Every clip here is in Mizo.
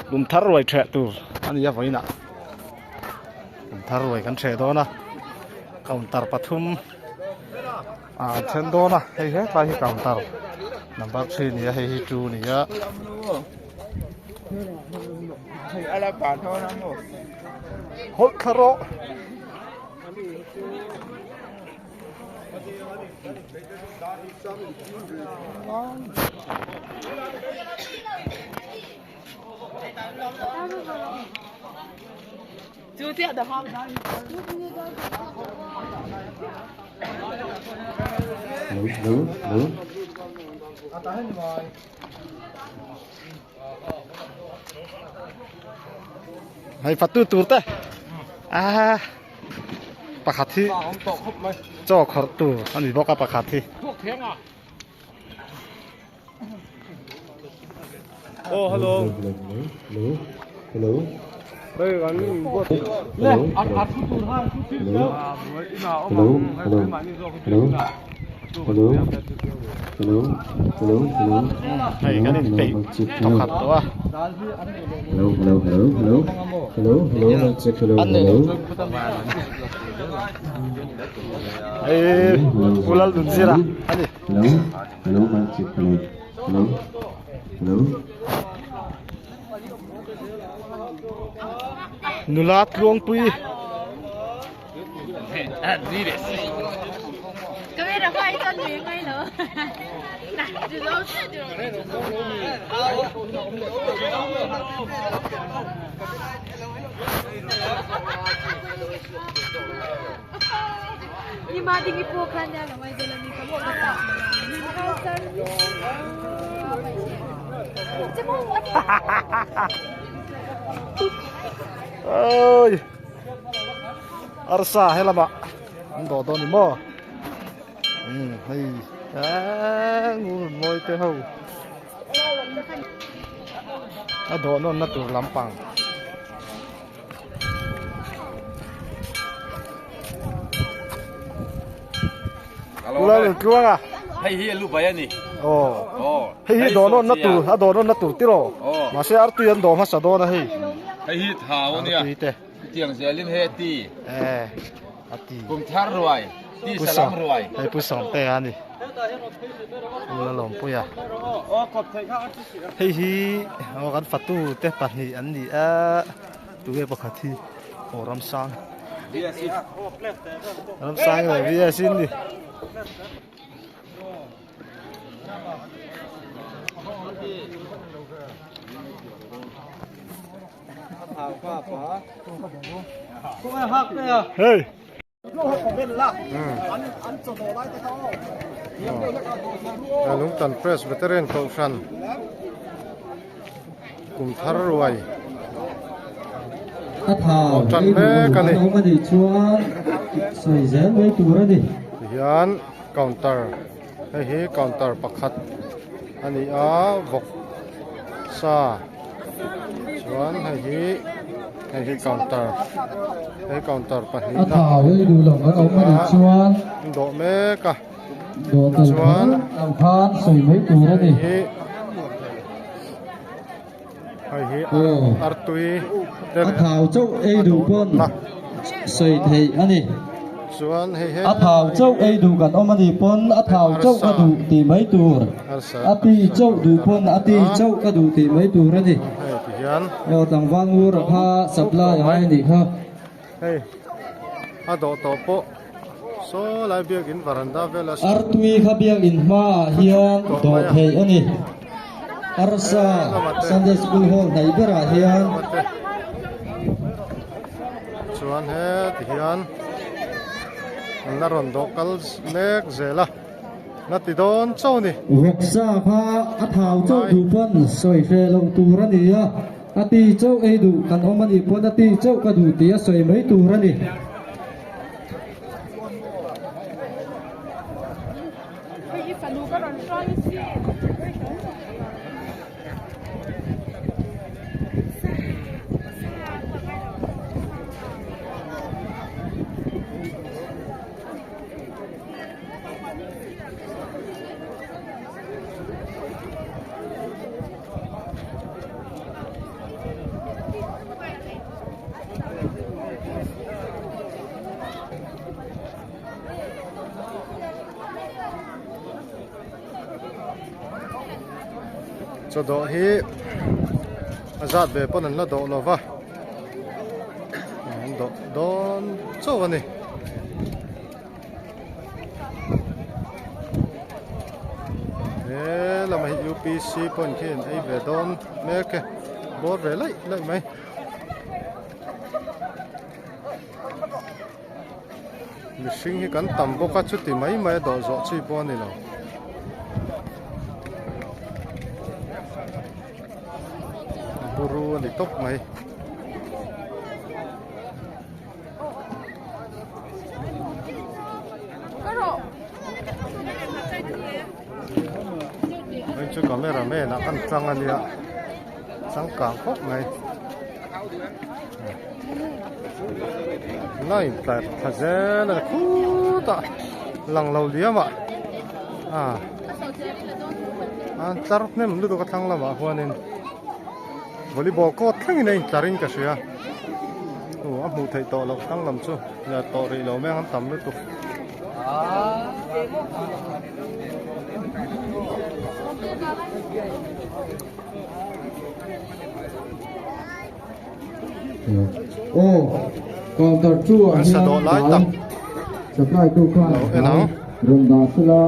Kum thar ruai ṭheh tur a ni a vawiinah kum thar ruai kan ṭheh dawn a counter pathum ah an then dawn a hei hetlai hi counter number three a ni a hei hi two a ni a. Hawlh thla rawh. Hei fatu tur te a pakhat hi chaw khawrh tur a ni bawk a pakhat hi. Oh hello. Hello. Hello. Đây gắn Hello. Hello. Hello. Hello. Hello. Hello. Hello. Hello. Hello. Hei kan in peih thawkhat tawh a. Hello. Hello. Hello. Hello. Hello. Hello. Mic check. Hello. Hello. Hei Pu Lalnunzira a ni. Hello. Hello. Mic check. Hello. Hello. Hello. Nula tluangpui. Oi Arsa helama an dawh dawn ni maw umm hei eee ngur mawi te ho a dawh nawn na tur lampang. Ula tluang a hei hi lu bai ani oh hei hi dawh nawn na tur a dawh nawn na tur tiraw mahse artui an dawh hmasa dawn a hei hei hi thau ania artui te tiang zelin he ti eh a ti kum thar ruai ti salam ruai hei pu sawmte a ni ula lawmpui a hei hi aw kan fatu te pahnih an ni a tunge pakhat hi aw ramsang ramsang leh VS in ni. Hey. Lungtan Presbyterian Kohhran kum thar ruai A tan thau mek a ni. awm a nih chuan sawi zel mai tur a ni. Tihian counter hei hi counter pakhat a ni a vawk sa chuan hei hi hei hi counter hei counter pahnih A na thau ei duh lo kan awm a nih chuan an dawh mek a dawh tel chuan lo khan sawi mai tur a ni. Hei hi hei hi artui te A thau chauh ei duh pawn sawi theih a ni. Chuan hei he A thau chauh ei duh kan awm a nih pawn a thau chauh ka duh tih mai tur. A ti chauh duh pawn a ti chauh ka duh tih mai tur a ni. Hei ti hian Aw tlangval ngur a kha supply a ngai a nih kha. Hei a dawh tawh pawh saw lai biakin varanda vela Artui kha biakin hmaah hian dawh theih a ni. Arsa Sunday School Hall hnaih berah hian. Chuan heti hian an la rawn dawh kal mek zel a, la ti dawn chauh a ni. Vawksa kha a thau chauh duh pawn sawi hreh loh tur a ni a, a ti chauh ei duh kan awm a nih pawn a ti chauh ka duh tih a sawi mai tur a ni. Chaw dawh hi a zat ve pawn an la dawh lo va an dawh dawn chauh a ni. He lamah hi UPC pawhin khi an ei ve dawn mek e bawr ve laih laih mai. Mihring hi kan tam bawk a chuti mai mai a dawh zawh chi pawh a ni lo. Buru a ni tawp mai. Hei chu camera man ah kan tang a nia changkang khawp mai. Line tlar thla zel a ni khutah lang lo liam ah ah an tlar hnem lutuk a thlang lamah huanin volleyball court thlengin a intlar in ka hria aw a hmuh theih tawh loh thlang lam chu la tawh rih lo mai ang an tam lutuk. Aw counter 2 ah hian dal supply tu khan dal rawn dah sela.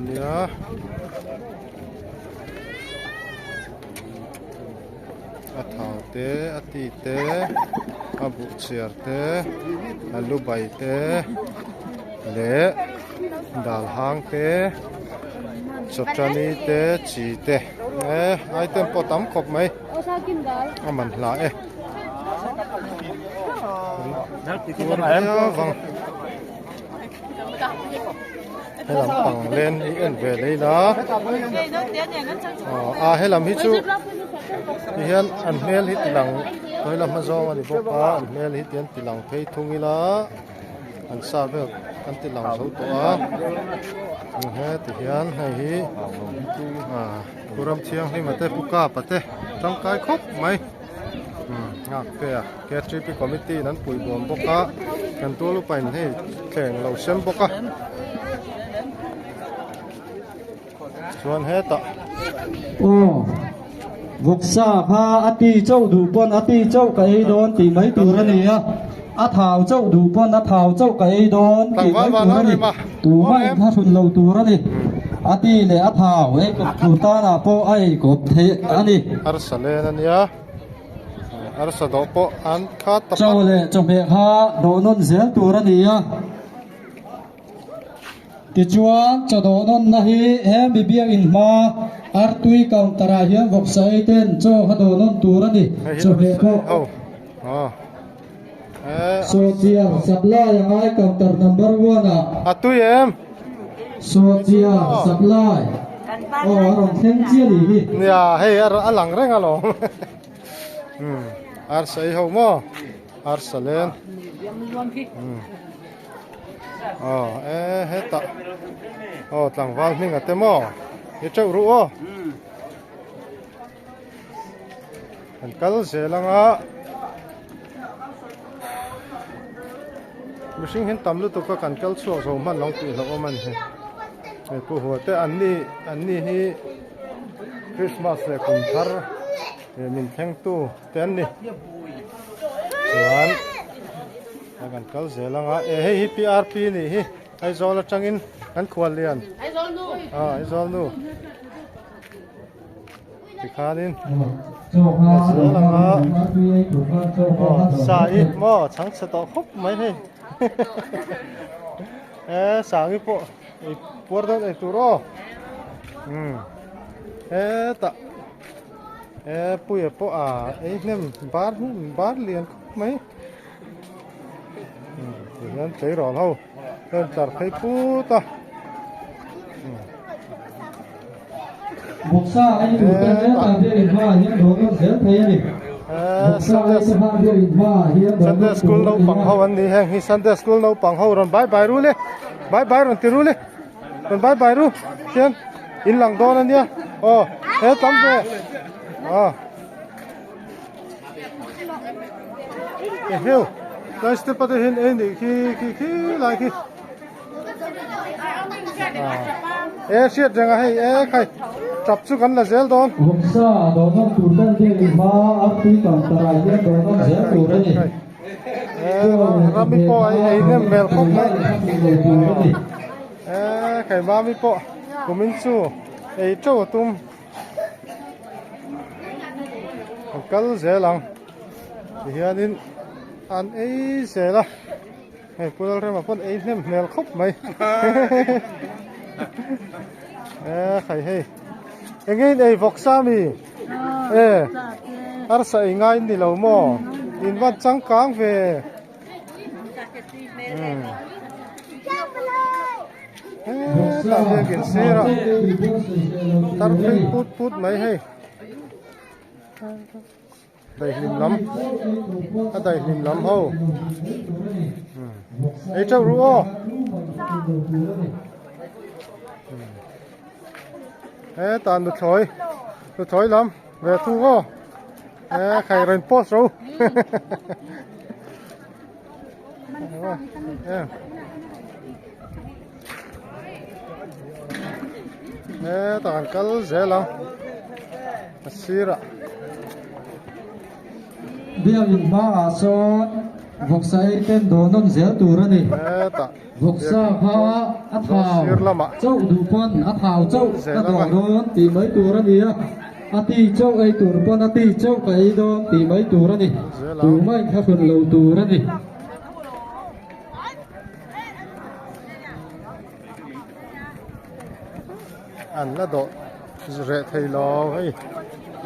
Nia. A thau te, a ti te, a buh chhiar te, a lu bai te leh dal hang te, chawtani te, chi te eh item pawh tam khawp mai a man hla e. Helam pang len hi en ve lei la a helam hi chu ti hian an hmel hi ti lang hnuai lam hma zawng a ni bawk a an hmel hi ti an ti lang phei thung ila an sa vel an ti lang zo tawh a he ti hian hei hi pu ram thianghlim a te pu kapa te tangkai khawp mai nghak te a. Ktp committee in an pui bawm bawk a kan tual upa in hei thleng lo sem bawk a chuan hetah aw vawksa kha a ti chauh duh pawn a ti chauh ka ei dawn tih mai tur a ni a a thau chauh duh pawn a thau chauh ka ei dawn tih mai tur a ni tumah in thlahrun lo tur a ni a ti leh a thau ei kawp tur tanah pawh a ei kawp theih a ni. Arsa len a nia. Arsa dawh pawh an khat ta Chaw leh chawhmeh kha dawh nawn zel tur a ni a. Tichuan, chaw dawh nawnna hi he mi biakinn hma artui counter ah hian vawksa ei ten chaw kha dawh nawn tur a ni. Chawhmeh pawh Sawhchiar supply a ngai counter number one ah. A tui em? Sawhchiar supply aw a rawn thleng chiah ni hi. Nia hei a lang reng alawm. Umm arsa ei ho maw arsa len. Umm aw e hetah aw tlangval hming a te maw i teuh ruh aw. Kan kal zel anga mihring hian tam lutuk a kan kal chhuak zo hman lo tih hlauh awm a ni hei hei pu hua te an ni an ni hi Christmas leh kum thar eh min thleng tu te an ni chuan a kan kal zel anga eh hei hi PRP nih hi Aizawl atangin an khual lian ah Aizawl nu. Tikhanin a zel ang a aw sa hi maw chhang chhe tawh khawp mai hei e sang hi pawh ei puar dawn ei tur aw umm hetah e puia pawh a ei hnem bar bar lian khawp mai umm tihian tleirawl ho a in tlar phei put a. Vawksa ei tur te hetah biakin hmaah hian dawn nawn zel thei a ni. Vawksa ei te hma biakin hmaah hian dawn Sunday nawn school tur a ni naupang a. ho an ni heng hi Sunday school naupang ho rawn bye bye ru le bye bye rawn ti ru le rawn bye bye ru hian in lang dawn a nia aw he tam ve aw eheu tlai step a te hian ei nih khi khi khi lai khi. E hriat reng a hei e khai tap chu kan la zel dawn. Vawksa dawhnawn tur ten biak in hma artui counter ah hian dawhnawn zel tur a ni. E Rami pawh a ei hnem hmel khawp mai. E khai Mami pawh kumin chu ei teuh a tum. An kal zel ang tihianin an ei zel a hei Pu Lalrema pawn ei hnem hmel khawp mai e khai hei enge in ei vawk sa mi e arsa ei ngai ni lo maw in van changkang ve Hetah biakin sirah tar phei put put mai hei daihlim lam a daihlim lam ho ei teuh ru aw hetah nuthlawi nuthlawi lam ve thung aw e khai rawn post ro. Hetah kan kal zel ang a sirah. Biakin hmaah sawn vawksa ei ten dawn awm zel tur a ni. Vawksa kha a thau chauh duh pawn a thau chauh ka dawh dawn tih mai tur a ni a. A ti chauh ei tur pawn a ti chauh ka ei dawn tih mai tur a ni. Tumah in thlahrun lo tur a ni. An la dawh reh thei lo hei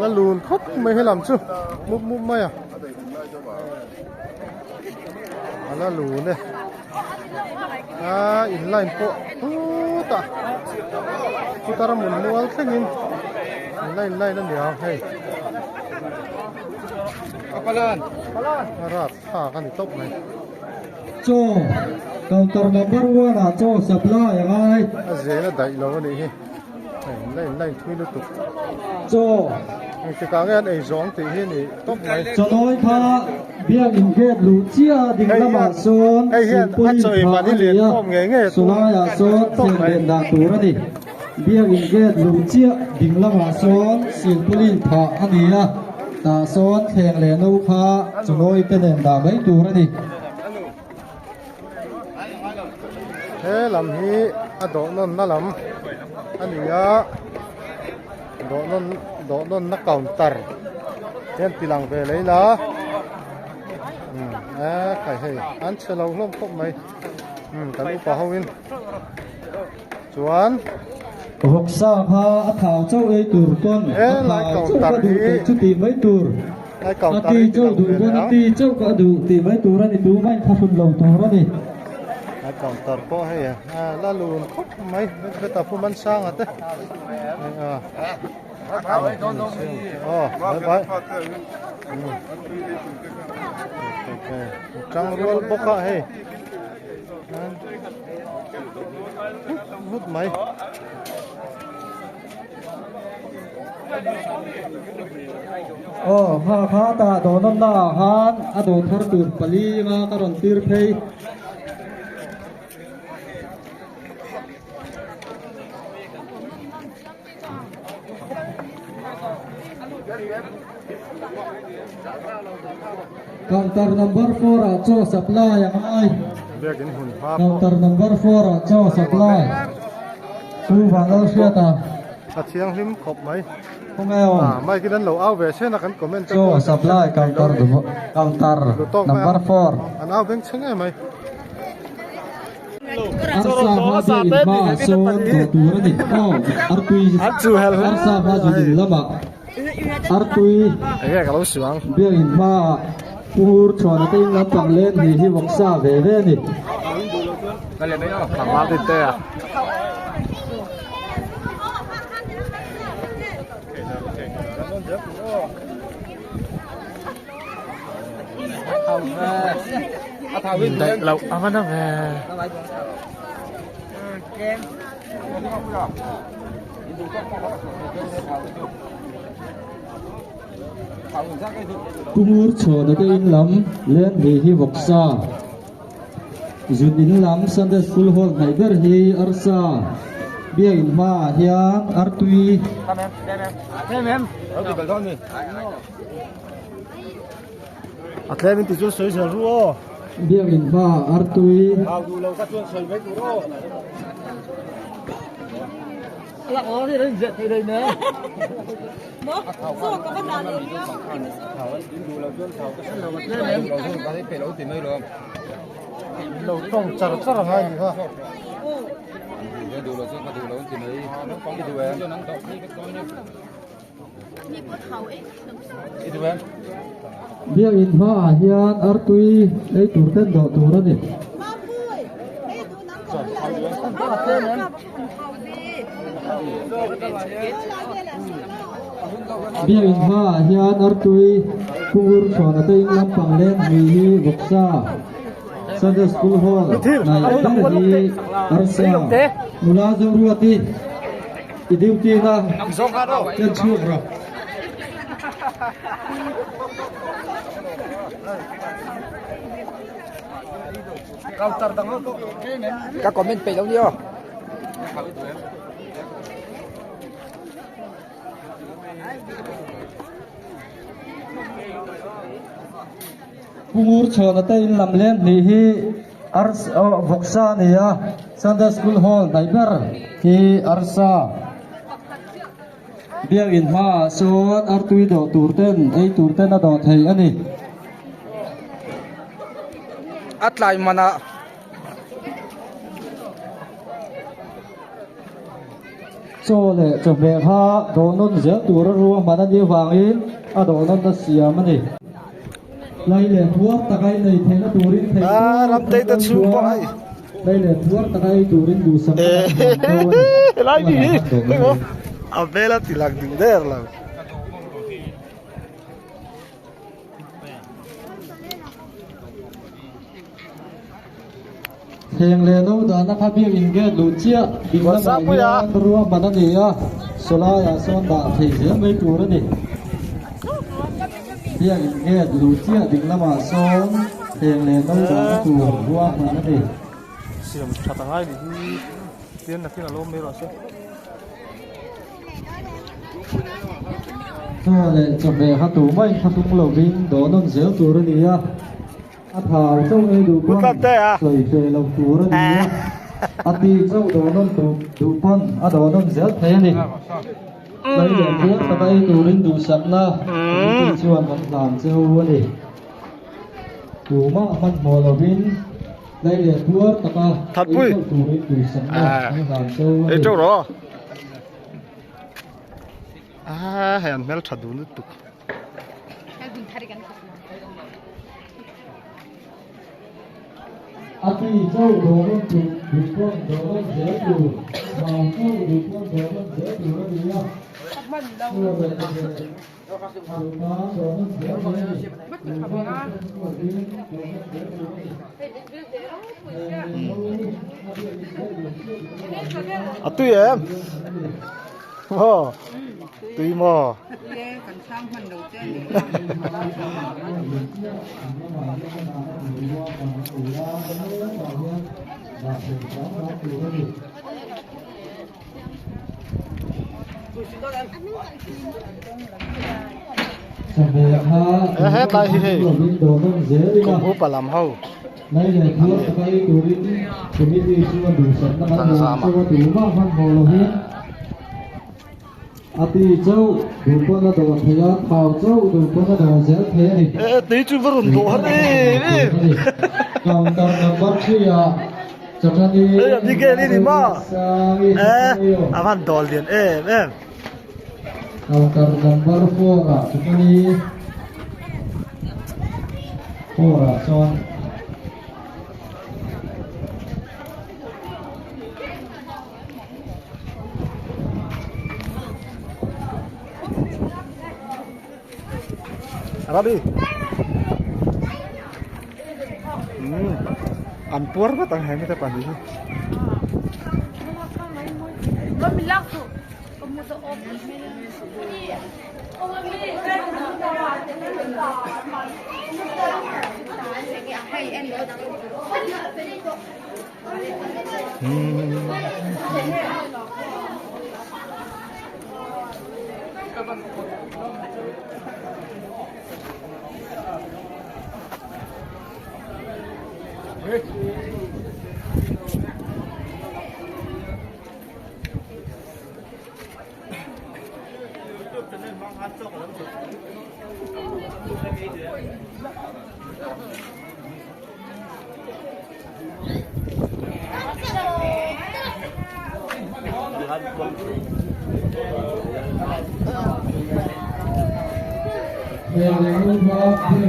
la lun khawp mai helam chu mup mup mai a a la lun e a in line pawh khutah chuta ramun mual thlengin an la in line a ni ang hei a rap thlak a ni tawp mai. Chaw counter number one ah chaw supply a ngai. A zel a daih lo a nih hi. Hei line line thui lutuk. Chaw. Engtikah nge an ei zawh ang tih hi a ni tawp mai. Chawnawi kha biak in gate luh chiah a ding lamah sawn silpawlin phah a ni a, sawlaiah sawn thlenlen dah tur a ni. Biak in gate luh chiah ding lamah sawn silpawlin phah a ni a, tah sawn thleng leh no kha chawnawi te nen dah mai tur a ni. He lam hi a dawh nawnna lam a ni a, dawh nawn dawh nawnna counter hian ti lang ve lei la umm a khai hei an chhe lo hlawm khawp mai umm kan upa ho in chuan Vawksa kha a thau chauh ei tur pawn a thau chauh ka duh teh chu tih mai tur. A ti chauh duh pawn a ti chauh ka duh tih mai tur a ni tu mai kha hrun lo tur a ni. A counter pawh hei a la lun khawp mai hetah pu Mansanga te aw bye bye tang rual bawk a hei vut mai. Aw ha kha tah dawnawm na ah khan a dawr thar tur pali nga ka rawn tir phei. Counter number 4 ah chaw supply a ngai. Counter number 4 ah chaw supply. Chu vanlal hriat a. A thianghlim khawp mai. Khawnge aw. Ah, mic in an lo au ve chen a kan comment te Chaw supply counter counter number 4. An au beng chhe ngei mai. Arsa hma biak in hma ah sawn dawh tur a ni. Aw, artui arsa hma zun in lamah artui biak in hma ah Pu Chhuana te in lampang len hi hi vawksa ve ve a ni. Daih loh a va na ve. Kumur chhuahna te in lam len ve hi vawksa zun in lam Sunday school hall hnaih ber hi arsa. Biakin hmaah hian artui. A tlem in ti chu sawi zel ru aw. Biakin hmaah artui. Lo tawng char char ang a ni kha. Biakin hmaah hian artui ei tur ten dawh tur a ni. Biakin hmaah hian artui kungur chhuahna te in lampang leng hmui hi vawksa Sunday School Hall hnaih ber hi arsa nula Zoruati i duty na ken chhuak rawh. Ka comment peih lo ni aw. Pungur chhuahna te in lam leng hnih hi arsa aw vawksa a ni a, Sunday School Hall hnaih ber hi arsa. Biakin hmaah sawn artui dawh tur ten ei tur ten a dawh thei a ni. A tlai manah. Chaw leh chawhmeh kha dawh nawn zel tur a ruahman a nih avangin a dawh nawn a siam a ni. Lai leh thuar taka i nei theihna turin theih tawp a Lai leh thuar taka ei turin duhsak a kan hman tho a ni. Helai ni hi a hmel a ti lang duh der lo. Thleng leh no dahna kha biakin gate luh chiah ding lamah hian ruahman a ni a, sawlaiah sawn dah thei zel mai tur a ni. Biakin gate luh chiah ding lamah sawn thleng leh no dahna tur ruahman a ni. Siam that angai ni hi tian nakin a lawm mai rawh se. Chaw leh chawhmeh kha tumah in kha tum lovin dawhnawn zel tur a ni a. A thau chauh ei duh pawn sawi fe lo tur a ni a, a ti chauh dawhnawn duh pawn a dawhnawn zel thei a ni. Tlai leh puar taka ei turin duhsakna committee chuan kan hlan che u a ni. Tumah hmanhmawh lovin tlai leh puar taka ei chauh turin duhsakna kan hlan che u a ni. Hei an hmeltha duh lutuk. A ti chauh dawrun tur duh pawn dawrun zel tur, mau chauh duh pawn dawrun zel tur a ni a. Chua leh chawhmeh a duh tan dawrun zel thei a ni. Tumah hmanhmawh lovin dawrun zel tur a ni. A tui em? Maw? Tui maw? Hetlai hi hei kum upa lam ho Tangzama. A ti chauh duh pawn a dawh thei a, thau chauh duh pawn a dawh zel thei a ni. E tui chu va rawn dawh har em em. Counter number 3 ah Chawthani Hei a Miguel i ni maw? E a van dawl lian em em. Counter number 4 ah Chawthani 4 ah chuan Rabi. An puar vat ang hemi te pahnih hi.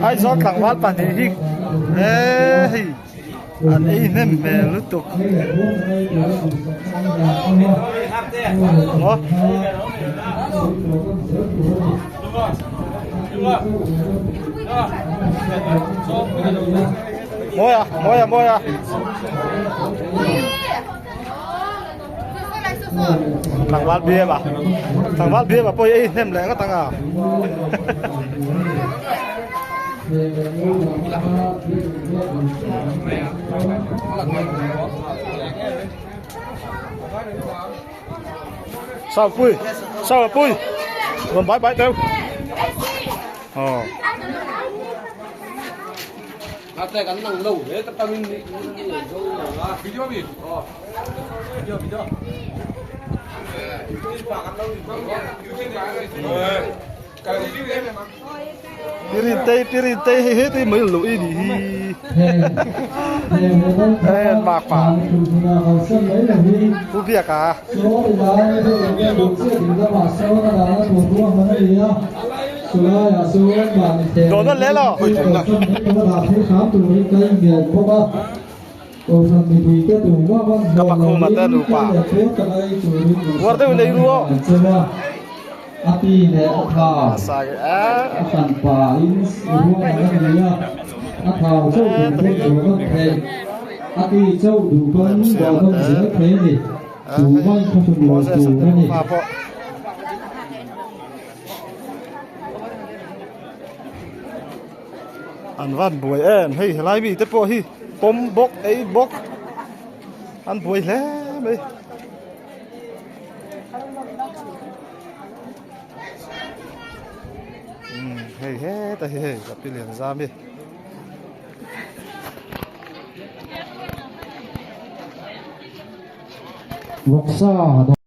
Aizawl tlangval pahnih hi hei an ei hnem hmel lutuk maw. Mawi a mawi a mawi a. Tlangval biam a tlangval biam a pawh hi ei hnem leh ngawt ang a. Sao pui sao pui rawn bai bai teu ờ Pirintei pirintei hei hetei mai lo i nih hi hei an makpa Pu Biaka. Dawn nawn leh lo. Ka pakhuma te nupa uar deuh nei ru aw. Moses a te nupa pawh. An van buai em hei helai mi te pawh hi pawm bawk ei bawk an buai hle mai. Umm hei heta hi hei ka pi lian zam hi. Vawksa.